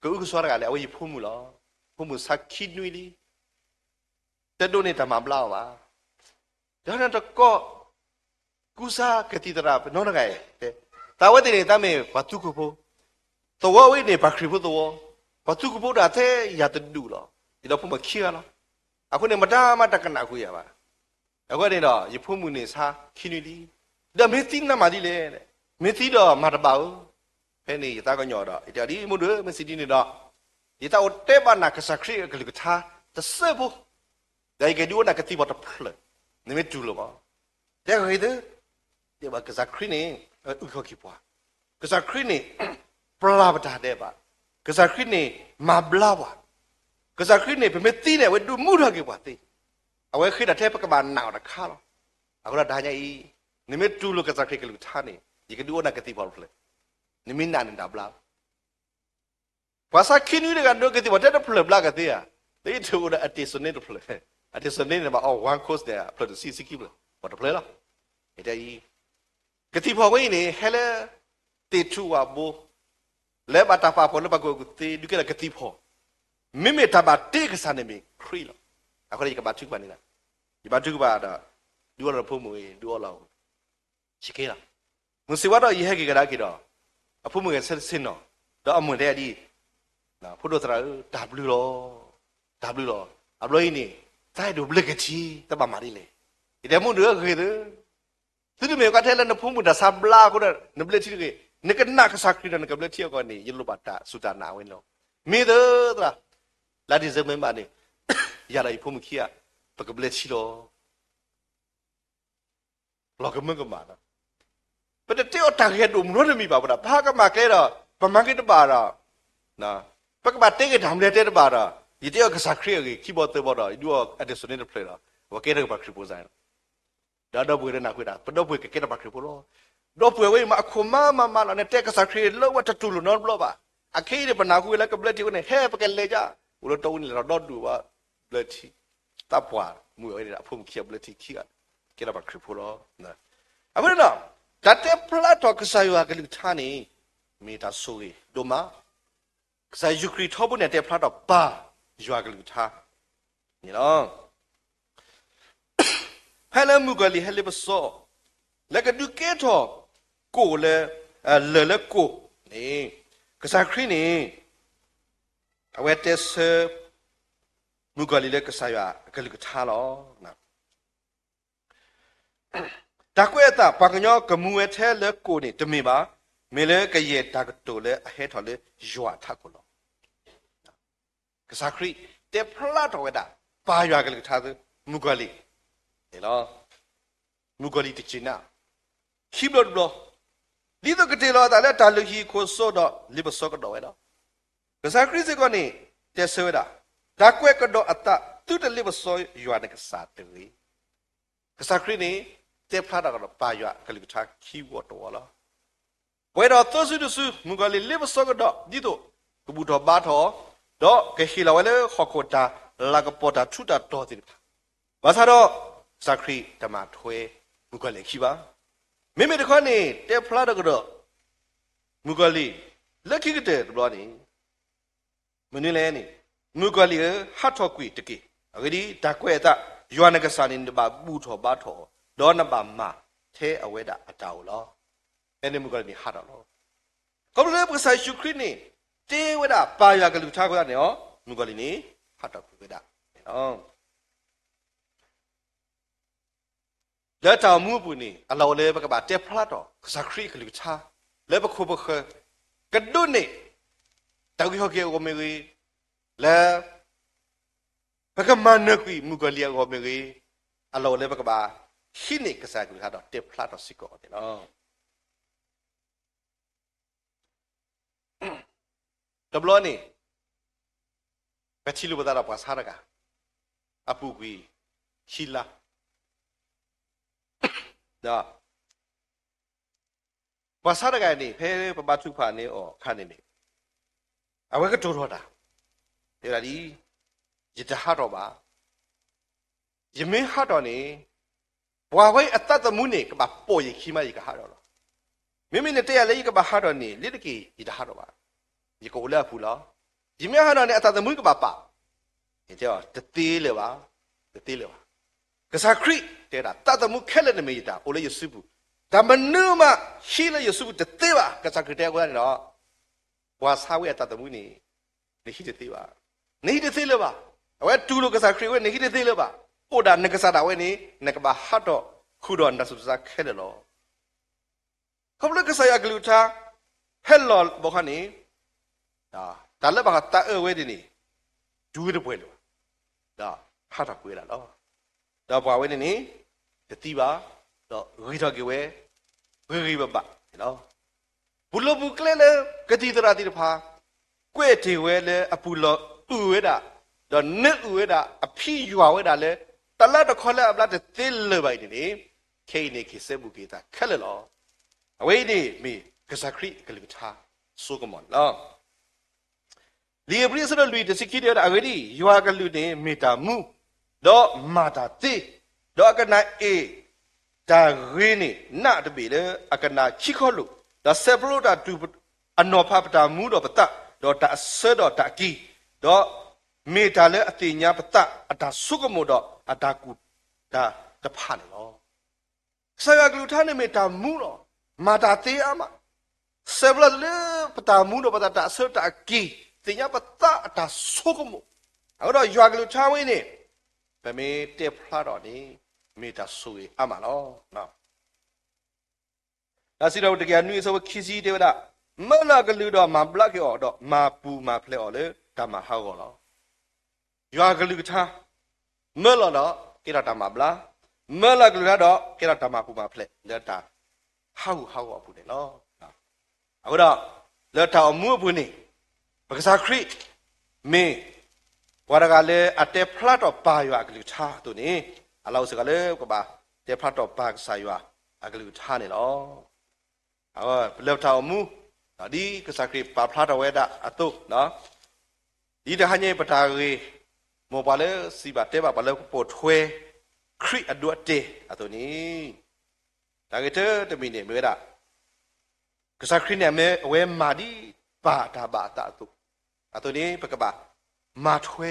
ကအုကစွါတဂၤလဲၣ်, အဝဲယဖိမုၣ်လီၤ. ဖိမုၣ်ဆါခံနွံလံ, တဒိးန့ၢ်တၢ်မၤဘျါအီၤဘၣ်. ဒီးနတကီၢ် ကူစါကသံၣ်သရၣ်နီတဂၤအံၤ, တၢ်ဝဲသ့ၣ်န့ၣ် တၢ်မ့ၢ်ပှၤသူခိၣ်ဖိ, သဝီဝဲန့ၣ် ပှၤခရံာ်ဖိသဝီ, ပှၤသူခိၣ်ဖိဒီးထဲယၤတဒူၣ်လီၤ. ယဒီးဖိမုၣ်ခံဂၤလီၤ. အဃိန့ၣ် မတၤမးတကနၣ်ဃုာ်ယၤဘၣ်. အဃိန့ၣ်ဒီး ယဖိမုၣ်န့ၣ်ဆါခံနွံလံ, ဒီးမ့ၢ်သံနမၤဒ်လဲၣ်, မ့ၢ်သံဒီးမၤတဘၣ်ဧၢ. ဖဲန့ၣ်ယသးကညီၤဒီး ယတဲဒ်မုၢ်ဧၢ, မ့ၢ်စံးဒ်န့ၣ်ဒီး ယသးအိၣ်တဲဘၣ်နၤကစၢ်ခရံာ်အကလုၢ်ကထါတစဲးဖိ, ဒီးယကဒုးအိၣ်နၤကသံၣ်ဖီၣ်တဖျၢၣ်, နမ့ၢ်တူၢ်လိာ်မး. တဲဂ့ၤသု, တဲဘၣ်ကစၢ်ခရံာ်န့ၣ် အုၣ်က့ၤခီၣ်က့ၤပှၤ, ကစၢ်ခရံာ်န့ၣ် ပျၢ်ပတၢ်ဒဲးဘး, ကစၢ်ခရံာ်န့ၣ် မၤဘျါပှၤ, ကစၢ်ခရံာ်န့ၣ် ပမ့ၢ်သံန့ၣ် အဝဲဒုးမူထီၣ်က့ၤပှၤသ့, အဝဲဃ့တၢ်ထဲပကဘၣ်နာ်အီၤတခါလီၤ. အဃိဒီးတဟါညါအံၤ နမ့ၢ်တူၢ်လိာ်ကစၢ်ခရံာ်ကလုၢ်ကထါန့ၣ် ယကဒုးအိၣ်နၤကသံၣ်ဖီၣ်တဖျၢၣ်, နမ့ၢ်နာ်န့ၣ်တၢ်ဘျါ ပှၤဆါခံနွံတဂၤဒိးကသံၣ်ဖီၣ်ထဲတဖျၢၣ်ဘျါကသ့ဧါ. လၢယတအိၣ်ဒီးအတ့ၢ်စိန့ၣ်တဖျၢၣ်, အတ့ၢ်စိန့ၣ်န့ၣ်ဘၣ်အီၣ် one course န့ၣ် ဖျၢၣ်တဆံ ဆံခံဖျၢၣ်, ပှၤတဖျၢၣ်လီၤ. အံၤတဲအံၤ, ကသံၣ်ဖီၣ်ဝဲအံၤန့ၣ် ဟဲလၢ သ့ၣ်ထူဝၣ်ဘိ, လၢဘၣ်တၢ်ပာ်ဖှိၣ်လၢပှၤကူၣ်ဘၣ်ကူၣ်သ့ ဒုးကဲထီၣ်ကသံၣ်ဖီၣ်, မ့မ့ၢ်တၢ်ဘၣ်တ့ကစၢ်န့ၣ်မ့ၢ်ခရံာ်လီၤ. အဃိဒီးယကဘါထုကဖၣ်န့ၣ်လီၤ. ယဘါထုကဖၣ်ဒီး ဒုးအီလီၤဖိမုၣ်အံၤ ဒုးအီလီၤ ဆံးက့လီၤ. မုၢ်ဆ့ၣ်ဝါထီၣ် ယဟဲက့ၤကဒါက့ၤဒီး အဖိမုၣ်ဂဲၤဆၢတဆ့ၣ်နီၤ, ဒီးအမိၢ်တဲဒ်အံၤ, ဖိဒိၣ်သရၣ်ဧၢ, တၢ်ဘျုးလီၤ, တၢ်ဘျုးလီၤ. အဘျီအံၤန့ၣ် သးအဲၣ်ဒိးဘျၢက့ၤထံ, တဘၣ်မၤဒ်လဲၣ်. ယတဲမုၢ်ဒုးဂ့ၤသု, သုတမ့ၢ်ကီထဲလၢနဖိမုၣ်တၢ်ဆါဘျါအဃိဒီး နဘျၢထံတဂ့ၤ, နကနာ်ကစၢ်ခရံာ်ဒီးနကဘျၢထံအဂီၢ်န့ၣ် ယလိၣ်ဘၣ်တၢ်စူၢ်တၢ်နာ်ဝဲန့ၣ်လီၤ. မ့ၢ်သရၣ်, လါ December န့ၣ် ယၤဒီးယဖိမုၣ်ခံဂၤ ပကဘျၢထံလီၤ. လီၤကမၢကမၣ်လီၤ. ပတတဲအီၤတၢ်ဂ့ၢ်ဒိၣ်မးနီတမံၤဘၣ်ဝဲဒၣ်, ပဟးကမၣ်ကျဲဒီး ပမၤက့ၤတဘၣ်ဒီး ပကဘၣ်တဲက့ၤတၢ်မနုၤတဲတဘၣ်ဒီး ယတဲအီၤကစၢ်ခရံာ်အဂ့ၢ် ခံဘီသၢဘီဒီး ယဒုးအီအတ့ၢ်စိန့ၣ်တဖျၢၣ်ဒီး ပကဲထီၣ်ပှၤခရံာ်ဖိစ့ၢ်ကီးလီၤ. ဒီးဒီပုၢ်ဝဲၢ်လၢနၢ်ဟူဝဲဒၣ် ပဒီပုၢ်ဝဲၢ်ကကဲထီၣ်ပှၤခရံာ်ဖိလီၤ. ဒီပုၢ်ဝဲၢ်ဝဲအံၤမ့ၢ်အခိၣ်မါမးမးလီၤ, နတဲကစၢ်ခရံာ်လၢဝဲတတူၢ်လိာ်နီတဘျီဘၣ်. အခဲအံၤန့ၣ် ပနၢ်ဟူဝဲလၢကဘျၢထံအဃိန့ၣ် ဟဲပကလဲၤယါ, အိၣ်လၢတီဝဲန့ၣ် လဲၤထီၣ်ဒီဒူၣ်ဘၣ်ဘျၢထံ သးပှၢ်မုၢ်အဝဲန့ၣ် အဖိမုၣ်ခံဂၤဘျၢထံခံဂၤ ကဲထီၣ်ပှၤခရံာ်ဖိလီၤ. အဃိန့ၣ်ဒီး တၢ်တဲဖျါထီၣ်ကစၢ်ယွၤကလုၢ်ကထါန့ၣ် မ့ၢ်တၢ်ဆိၣ်ဂ့ၤဒိၣ်မး. ကစၢ်ယ့ၣ်ၡူးခရံာ်ထီဘိန့ၣ် တဲဖျါထီၣ်ပၢ်ယွၤကလုၢ်ကထါန့ၣ်လီၤ. ဖဲလၢမုၣ်ကီၤလံၢ်ဟဲလ့ပစီ လၢကဒုးကဲထီၣ်ကိၣ်လၢ လၢၢ်လၢကိၣ်န့ၣ် ကစၢ်ခရံာ်န့ၣ် အဝဲတဲဆၢ မုၣ်ကီၤလံၢ်လၢကစၢ်ယွၤအကလုၢ်ကထါလီၤ. တၢ်ကွဲးအသး ပှၤကညီကမူဝဲထဲလၢကိၣ်န့ၣ်တမ့ၢ်ဘၣ်, မ့ၢ်လၢကယဲၢ်တၢ်ကတိၤလၢအဟဲထီၣ်လၢယွၤအထးခိၣ်လီၤ. ကစၢ်ခရံာ်တဲဖျါထီၣ်ဝဲဒၣ် ပၢ်ယွၤကလုၢ်ကထါသ့ မုၣ်ကီၤလံၢ်န့ၣ်လီၤ. မုၣ်ကီၤလံၢ်တက့ၤနၢ် ခံဘျီတဘျီ, ဒ်သိးကတ့ၢ်လီၤအသးလၢတၢ်လုၢ်ဟံၣ်ခိၣ်စိဒီး လ့ပစီကဒီးဝဲလီၤ. ကစၢ်ခရံာ်စ့ၢ်ကီးန့ၣ် တဲဆၢဝဲဒၣ်, တၢ်ကွဲးကဒီးအသး သုတလ့ပစီယွၤနကစၢ်တဂ့ၤ. ကစၢ်ခရံာ်န့ၣ် တဲဖျါထီၣ်ကဒီးပၢ်ယွၤအကလုၢ်ကထါခံဝီတဝီလီၤ. ပှဲၤဒီးသၢစုတစု မုၣ်ကီၤလံၢ်လ့ပစီကဒီး ဒ်သိးကဘူၣ်ထီၣ်ဘါထီၣ်အီၤ, ဒီးကဟ့ၣ်လီၤဝဲလၢဟီၣ်ခိၣ်တၢ်လၤကပီၤတၢ်ထူးတၢ်တီၤသ့ၣ်တဖၣ်, ဘၣ်ဆၣ်ဒီး ကစၢ်ခရံာ်တမၤထွဲမုၣ်ကီၤလံၢ်အခံဘၣ်. မ့မ့ၢ်တခီန့ၣ် တဲဖျါထီၣ်ကဒီး မုၣ်ကီၤလံၢ် လၢခံကတၢၢ်တဘျီန့ၣ် မနုၤလဲၣ်န့ၣ်, မုၣ်ကီၤလံၢ်ဧၢ, ဟးထီၣ်ကွံာ်တက့ၢ်. အဂ့ၢ်ဒ်အံၤ, တၢ်ကွဲးအသး ယွၤနကစၢ်န့ၣ် နဘၣ်ဘူၣ်ထီၣ်ဘါထီၣ်အီၤ, ဒီးနဘၣ်မၤထဲအဝဲဒၣ်အတၢ်အိၣ်လီၤ. ဖဲန့ၣ်မုၣ်ကီၤလံၢ်န့ၣ်ဟးထီၣ်လီၤ. ခီဖျိလၢပကစၢ်ယ့ၣ်ၡူးခရံာ်န့ၣ် တဲဝဲဒၣ်ပၢ်ယွၤကလုၢ်ကထါအဃိသတးန့ၣ် မုၣ်ကီၤလံၢ်န့ၣ် ဟးထီၣ်ကွံာ်ဝဲဒၣ်န့ၣ်လီၤ. လၢတၢ်အိၣ်မူအပူၤန့ၣ် အလီၢ်အိၣ်လၢပကဘၣ်တဲဖျါထီၣ် ကစၢ်ခရံာ်အကလုၢ်ကထါ လၢပခိၣ်ပဃၢၤ ကဒိးန့ၢ် တၢ်အုၣ်က့ၤခီၣ်က့ၤအဂီၢ်မ့ၢ်ဂ့ၤ, လၢ ပကမၤနၢၤကွံာ်မုၣ်ကီၤလံၢ်အဂီၢ်မ့ၢ်ဂ့ၤ, အလီၢ်အိၣ်လၢပကဘၣ်ဟံးန့ၢ်ကစၢ်အကလုၢ်ကထါဒီးတဲဖျါထီၣ်စ့ၢ်ကီးအီၤန့ၣ်လီၤ. တဘျီန့ၣ် ပထံၣ်လိာ်ပသးဒီးပှၤဆါတဂၤ အပူၤကွံာ်ခံလါ, ဒီး ပှၤဆါတဂၤန့ၣ် ဖဲပဘါထုကဖၣ်န့ၢ်အီၤအခါန့ၣ်န့ၣ် အဝဲကတိၤထီၣ်တၢ် တဲဝဲဒၣ်ဒ်အံၤ, ယတဟးထီၣ်ဘၣ်. ယမ့ၢ်ဟးထီၣ်န့ၣ် ပှၤဝဲအသးသမူန့ၣ် ကဘၣ်ပိာ်ယခံမး ယကဟးထီၣ်လီၤ. မ့မ့ၢ်နတဲယၤလၢယကဘၣ်ဟးထီၣ်န့ၣ် လ့ၤတက့ၢ် ယတဟးထီၣ်ဘၣ်. ယကအိၣ်လၢအပူၤလီၤ. ယမ့ၢ်ဟးထီၣ်န့ၣ် အသးသမူကဘၣ်ပာ်, တဲအီၤ တသ့လၢၤဘၣ်, တသ့လၢၤဘၣ်. ကစၢ်ခရံာ်တဲဒၣ် သးသမူခဲလၢာ်န့ၣ်မ့ၢ်ယတၢ် အိၣ်လၢယစုပူၤ, တၢ်မနုၤမးဟံးလၢယစုပူၤတသ့ဘၣ်. ကစၢ်ခရံာ်တဲအဃိသတးန့ၣ်ဒီး ပှၤဆါဝဲအသးသမူန့ၣ် နဟံးတသ့ဘၣ်. နဟံးတသ့လၢၤဘၣ်. အဝဲတူၢ်လိာ်ကစၢ်ခရံာ်ဝဲ နဟံးတသ့လၢၤဘၣ်. အိၣ်ဒၣ်နကစၢ်ဒၣ်ဝဲန့ၣ် နကဘၣ်ဟးထီၣ်ဃုာ်ဒီးနတၢ်ဆူးတၢ်ဆါခဲလၢာ်လီၤ. ခီဖျိကစၢ်ယွၤအကလုၢ်ကထါ ဟဲလီၤဘၣ်ခီန့ၣ် တၢ်လၢဘၣ်ဃးသးအၢဝဲန့ၣ်န့ၣ် တူၢ်ဝဲတပှဲၤလၢၤဘၣ်, ဒီးဟးထီၣ်ကွံာ်ဝဲဒၣ်လီၤ. ဒီးပှၤဝဲန့ၣ်န့ၣ် တသံဘၣ်, ဒီးဂ့ၤထီၣ်က့ၤဝဲ ဂ့ၤဂ့ၤဘၣ်ဘၣ်န့ၣ်လီၤ. ပူၤလိၤပူၤကျဲလၢကသံၣ်သရၣ်သ့ၣ်တဖၣ် ကွဲးတ့ၢ်ဝဲလၢအပူၤလီၢ်အုၣ်ဝဲဒၣ်, ဒီးနၢအုၣ်ဝဲဒၣ် အဖံးယွၤဝဲဒၣ်လၢ တလါတခီလၢအဘျါတသ့လၢၤဘၣ်အံၤန့ၣ်န့ၣ်, ခဲအံၤန့ၣ်က့ၤစဲဘူးက့ၤသးခဲလၢာ်လီၤ. အဝဲအံၤန့ၣ်မ့ၢ်ကစၢ်ခရံာ်အကလုၢ်ကထါ စိကမီၤန့ၣ်လီၤ. လံာ်ဧ့ၤဘြံၤအဆၢဒိၣ်လွံၢ်တဆံခံတဲဝဲဒၣ် အဂ့ၢ်ဒ်အံၤ, ယွၤအကလုၢ်န့ၣ်မ့ၢ်တၢ်မူ, ဒီးမၤတၢ်သ့, ဒီးအကနၣ်အ့ၣ်တၢ်ဂ့ၤန့ၣ် နးတဘ့ၣ်လၢအကနၣ်ခံခီလိာ်, ဒီးဆဲးပရိတၢ်တူၢ်အနီၤဖးပတၢ်မူဒီးပသး, ဒီးတၢ်အဆၢဒီးတၢ်အက့ၤ, ဒီးမ့ၢ်တၢ်လၢအသ့ၣ်ညါပသးအတၢ်ဆိကမိၣ်ဒီးအတၢ်ကူၣ်တၢ်တဖၣ်န့ၣ်လီၤ. ကစၢ်ယွၤအကလုၢ်ကထါန့ၣ်မ့ၢ်တၢ်မူလီၤ. မၤတၢ်သ့အါမး, ဆဲးပရိသးလၢပတၢ်မူဒီးပသးတၢ်အဆၢတၢ်အက့ၤ, သ့ၣ်ညါပသးအတၢ်ဆိကမိၣ်, အဃိဒီးယွၤအကလုၢ်ကထါဝဲန့ၣ် ပမ့ၢ်တဲဖျါထီၣ်န့ၣ် မ့ၢ်တၢ်ဆိၣ်ဂ့ၤအါမးလီၤ. တၢ်စံးထီၣ်ပတြၢၤတကယၤနွံအဆၢဖိခံဆံတဲဝဲဒၣ်, မၢလီၤအကလုၢ်ဒီးမၤဘျါက့ၤအီၤ, ဒီးမၤပူၤမၤဖျဲးအီၤလၢတၢ်မၤဟးဂီၤလီၤ. ယွၤအကလုၢ်ကထါ မၢလီၤဒီးကဲထီၣ်တၢ်မၤဘျါ, မၢလီၤအကလုၢ်ကထါဒီးကဲထီၣ်တၢ်မၤပူၤမၤဖျဲးလၢတၢ်ဟးဂူာ်ဟးဂီၤအပူၤန့ၣ်လီၤ. အဃိဒီး လၢတၢ်အိၣ်မူအပူၤန့ၣ် ပကစၢ်ခရံာ်မ့ၢ်ပှၤတဂၤလၢအတဲဖျါထီၣ်ပၢ်ယွၤအကလုၢ်ကထါအသိးန့ၣ်, အလီၢ်အိၣ်စ့ၢ်ကီးလၢပကဘၣ်တဲဖျါထီၣ်ပၢ်ကစၢ်ယွၤအကလုၢ်ကထါန့ၣ်လီၤ. လၢပတၢ်အိၣ်မူ ဒ်ကစၢ်ခရံာ်ပာ်ဖျါထီၣ်ဝဲဒၣ်အသိး, ဒ်တဟါညါပတၢ်ဂ့ၢ် မိၢ်ပှၢ်လၢစံးဘၣ်တဲဘၣ်ပှၤလၢကပိာ်ထွဲခရံာ်အဒိအတဲာ်အသိးန့ၣ်, တၢ်ဂ့ၢ်တမံၤန့ၣ်မ့ၢ်ဝဲဒၣ် ကစၢ်ခရံာ်န့ၣ် အမ့ၢ်အဝဲမၤဒ်ပၢ်တၢ်ဘၣ်အသးအသိး, အသိးန့ၣ် ပကဘၣ်မၤထွဲ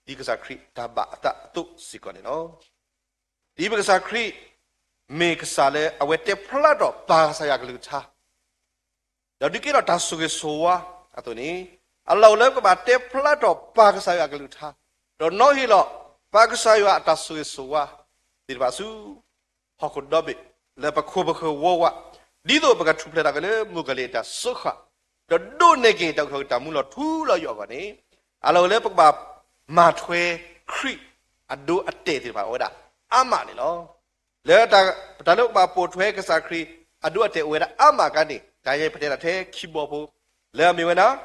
ဒ်ကစၢ်ခရံာ်တၢ်ဘၣ်အသးအသိးစ့ၢ်ကီးန့ၣ်လီၤ. ဒ်ပကစၢ်ခရံာ် မ့ၢ်ကစၢ်လၢအဝဲတဲဖျါထီၣ်ပၢ်ကစၢ်ယွၤအကလုၢ်ကထါ ဒီးဒုးကဲထီၣ်တၢ်ဆိၣ်ဂ့ၤဆိၣ်ဝါအသိးန့ၣ်, အလီၢ်အိၣ်လၢပကဘၣ်တဲဖျါထီၣ်ပၢ်ကစၢ်ယွၤအကလုၢ်ကထါ, ဒီးနီၤဟ့ၣ်လီၤပၢ်ကစၢ်ယွၤအတၢ်ဆိၣ်ဂ့ၤဆိၣ်ဝါသ့ၣ်တဖၣ်ဆူ ဟီၣ်ခိၣ်ဒီဘ့ၣ် လၢပခိၣ်ပဃၢၤဝးဝး, ဒ်သိးပကထူၣ်ဖျဲးထီၣ်က့ၤလၢမုၣ်ကီၤလံၢ်အတၢ်စၢဃာ်, ဒီးဒိးန့ၢ်က့ၤတၢ်အုၣ်က့ၤခီၣ်က့ၤတၢ်မူလီၤထူလီၤယိာ်အဂီၢ်န့ၣ်, အလီၢ်အိၣ်လၢပကဘၣ်မၤထွဲခရံာ်အဒိအတဲာ်သ့ၣ်တဖၣ်အိၣ်ဝဲဒၣ်အါမးန့ၣ်လီၤ. လၢပတၢ်လၢပကဘၣ်ပိာ်ထွဲကစၢ်ခရံာ်အဒိအတဲာ် အိၣ်ဝဲဒၣ်အါမးအခါန့ၣ် တၢ်အံၤပတဲဒၣ်ထဲခံဘီဖိ, လၢအမ့ၢ်ဝဲဒၣ်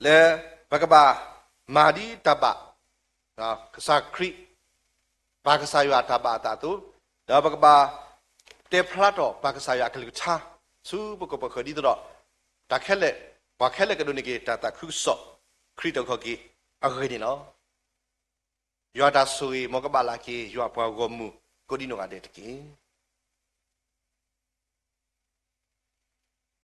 လၢပကဘၣ်မၤဒ်တၢ်ဘၣ် ကစၢ်ခရံာ် ပၢ်ကစၢ်ယွၤအတၢ်ဘၣ်အသးအသိး, ဒီးပကဘၣ်တဲဖျါထီၣ်ပၢ်ကစၢ်ယွၤအကလုၢ်ကထါ ဆူပခိၣ်ပဃၢၤဒ်သိးဒီး တၢ်ခဲလၢာ် ပှၤခဲလၢာ်ကဒိးန့ၢ်က့ၤတၢ်သးခုကစီၣ် ခရံာ်တၢ်အုၣ်က့ၤခီၣ်က့ၤအဂ့ၢ်န့ၣ်လီၤ. ယွၤတၢ်ဆိၣ်ဂ့ၤမ်ကဘၣ်လၢ်က့ၤ ယွၤပှၤဂီၢ်မုၢ်ကိးဒံနီၢ်ဂၤဒဲးတက့ၢ်.